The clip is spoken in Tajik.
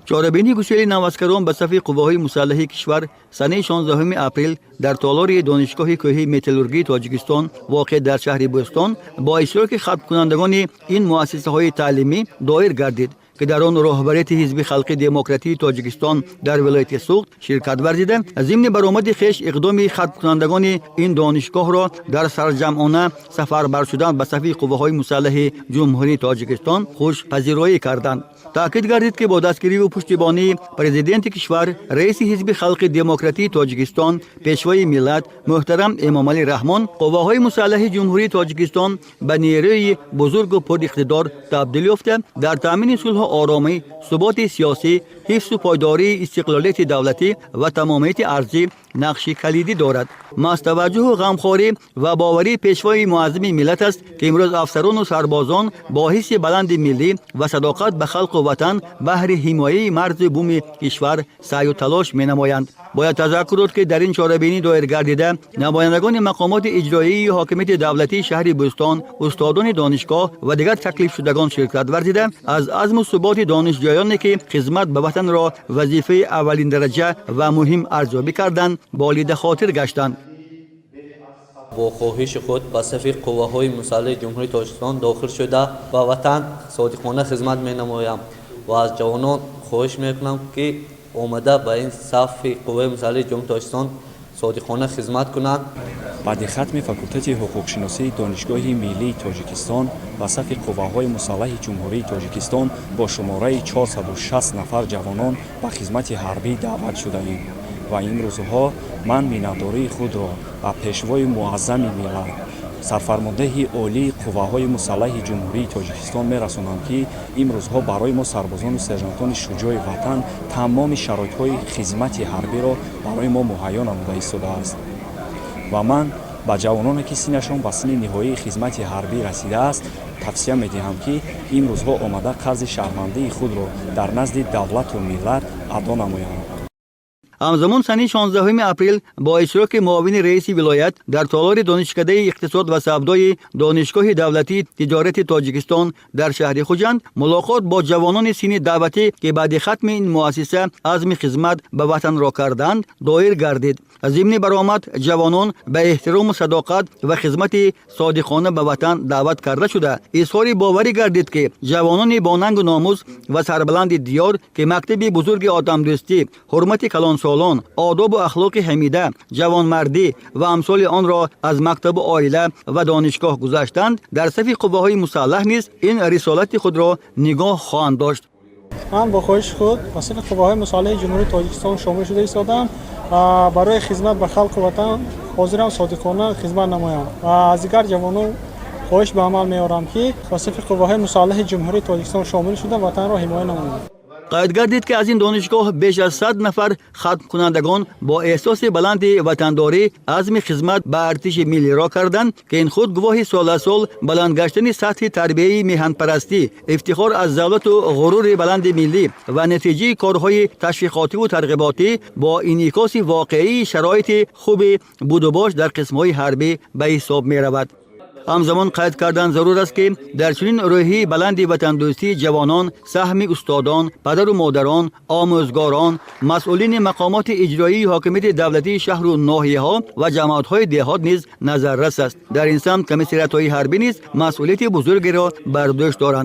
Чорабинии гусели наваскарон ба сафи қувваҳои мусаллаҳи кишвар санаи 16 апрел дар толори Донишгоҳи кӯҳии металлургии Тоҷикистон, воқеъ дар шаҳри Бӯстон, бо иштироки хатмкунандагони ин муассисаҳои таълимӣ доир гардид, ки дар он роҳбарияти Ҳизби халқи демократии Тоҷикистон дар вилояти Суғд ширкат варзида, зимни баромади хеш иқдоми хатмкунандагони ин донишгоҳро дар сарҷамъона сафарбар шудан ба сафи қувваҳои мусаллаҳи Ҷумҳурии Тоҷикистон хушпазироӣ карданд. Таъкид гардид, ки бо дастгириву пуштибонии Президенти кишвар, раиси Ҳизби халқи демократии Тоҷикистон, Пешвои миллат муҳтарам Эмомалӣ Раҳмон, қувваҳои мусаллаҳи Ҷумҳурии Тоҷикистон ба нерӯи бузургу пуриқтидор табдил ёфта, дар таъмини сулҳу оромӣ, суботи сиёсӣ, ҳифзу пойдории истиқлолияти давлатӣ ва тамомияти арзӣ нақши калидӣ дорад. Маҳз таваҷҷӯҳу ғамхорӣ ва боварии Пешвои муаззими миллат аст, ки имрӯз афсарону сарбозон бо ҳисси баланди миллӣ ва садоқат ба халқу ватан баҳри ҳимояи марзу буми кишвар саъю талош менамоянд. Бояд тазаккур дод, ки дар ин чорабинӣ доир гардида намояндагони мақомоти иҷроии ҳокимияти давлатии шаҳри Бӯстон, устодони донишгоҳ ва дигар таклифшудагон ширкат варзида, аз азму суботи донишҷӯёне, ки хизмат ба ватанро вазифаи аввалиндараҷа ва муҳим арзёбӣ карданд, болида хотир гаштанд. Бо хоҳиши худ ба сафи қувваҳои мусаллаҳи Ҷумҳурии Тоҷикистон дохил шуда, ба ватан содиқона хизмат менамоям ва аз ҷавонон хоҳиш мекунам, ки омада ба ин сафи қувваи мусаллаҳи Ҷумҳурии Тоҷикистон содиқона хизмат кунанд. Баъди хатми факултети ҳуқуқшиносии Донишгоҳи миллии Тоҷикистон ба сафи қувваҳои мусаллаҳи Ҷумҳурии Тоҷикистон бо шумораи 460 нафар ҷавонон ба хизмати ҳарбӣ даъват шудаем ва имрӯзҳо ман миннатдории худро ба Пешвои муаззами миллат, Сарфармондеҳи Олии Қувваҳои мусаллаҳи Ҷумҳурии Тоҷикистон мерасонам, ки имрӯзҳо барои мо, сарбозону сержантони шуҷои ватан, тамоми шароитҳои хизмати ҳарбиро барои мо муҳайё намуда истодааст. Ва ман ба ҷавононе, ки синнашон ба синни ниҳоии хизмати ҳарбӣ расидааст, тавсия медиҳам, ки имрӯзҳо омада қарзи шаҳрвандии худро дар назди давлату миллат адо намоянд. Ҳамзамон санаи 16 апрел бо иштироки муовини раиси вилоят дар толори Донишкадаи иқтисод ва савдои Донишгоҳи давлатии тиҷорати Тоҷикистон дар шаҳри Хуҷанд мулоқот бо ҷавонони синни даъватӣ, ки баъди хатми ин муассиса азми хизмат ба ватанро карданд, доир гардид. Зимни баромад ҷавонон ба эҳтирому садоқат ва хизмати содиқона ба ватан даъват карда шуда, изҳори боварӣ гардид, ки ҷавонони бонангу номус ва сарбаланди диёр, ки мактаби бузурги одамдӯстӣ, ҳурмати калонсолон, одобу ахлоқи ҳамида, ҷавонмардӣ ва амсоли онро аз мактабу оила ва донишгоҳ гузаштанд, дар сафи қувваҳои мусаллаҳ низ ин рисолати худро нигоҳ хоҳанд дошт. Ман бо хоҳиши худ ба сафи қувваҳои мусаллаҳи Ҷумҳурии Тоҷикистон шомил шуда истодам ва барои хизмат ба халқу ватан ҳозирам содиқона хизмат намоям ва аз дигар ҷавонон хоҳиш ба амал меорам, ки ба сафи қувваҳои мусаллаҳи Ҷумҳурии Тоҷикистон шомил шуда, ватанро ҳимоя намоянд. Қайд гардид, ки аз ин донишгоҳ беш аз 100 нафар хатмкунандагон бо эҳсоси баланди ватандорӣ азми хизмат ба артиши миллиро карданд, ки ин худ гувоҳи сол аз сол баланд гаштани сатҳи тарбияи меҳанпарастӣ, ифтихор аз давлату ғурури баланди миллӣ ва натиҷаи корҳои ташвиқотиву тарғиботӣ бо инъикоси воқеии шароити хуби будубош дар қисмҳои ҳарбӣ ба ҳисоб меравад. Ҳамзамон қайд кардан зарур аст, ки дар чунин рӯҳии баланди ватандӯстии ҷавонон саҳми устодон, падару модарон, омӯзгорон, масъулини мақомоти иҷроии ҳокимияти давлатии шаҳру ноҳияҳо ва ҷамоатҳои деҳот низ назаррас аст. Дар ин самт комиссариятҳои ҳарбӣ низ масъулияти бузургеро бар дӯш доранд.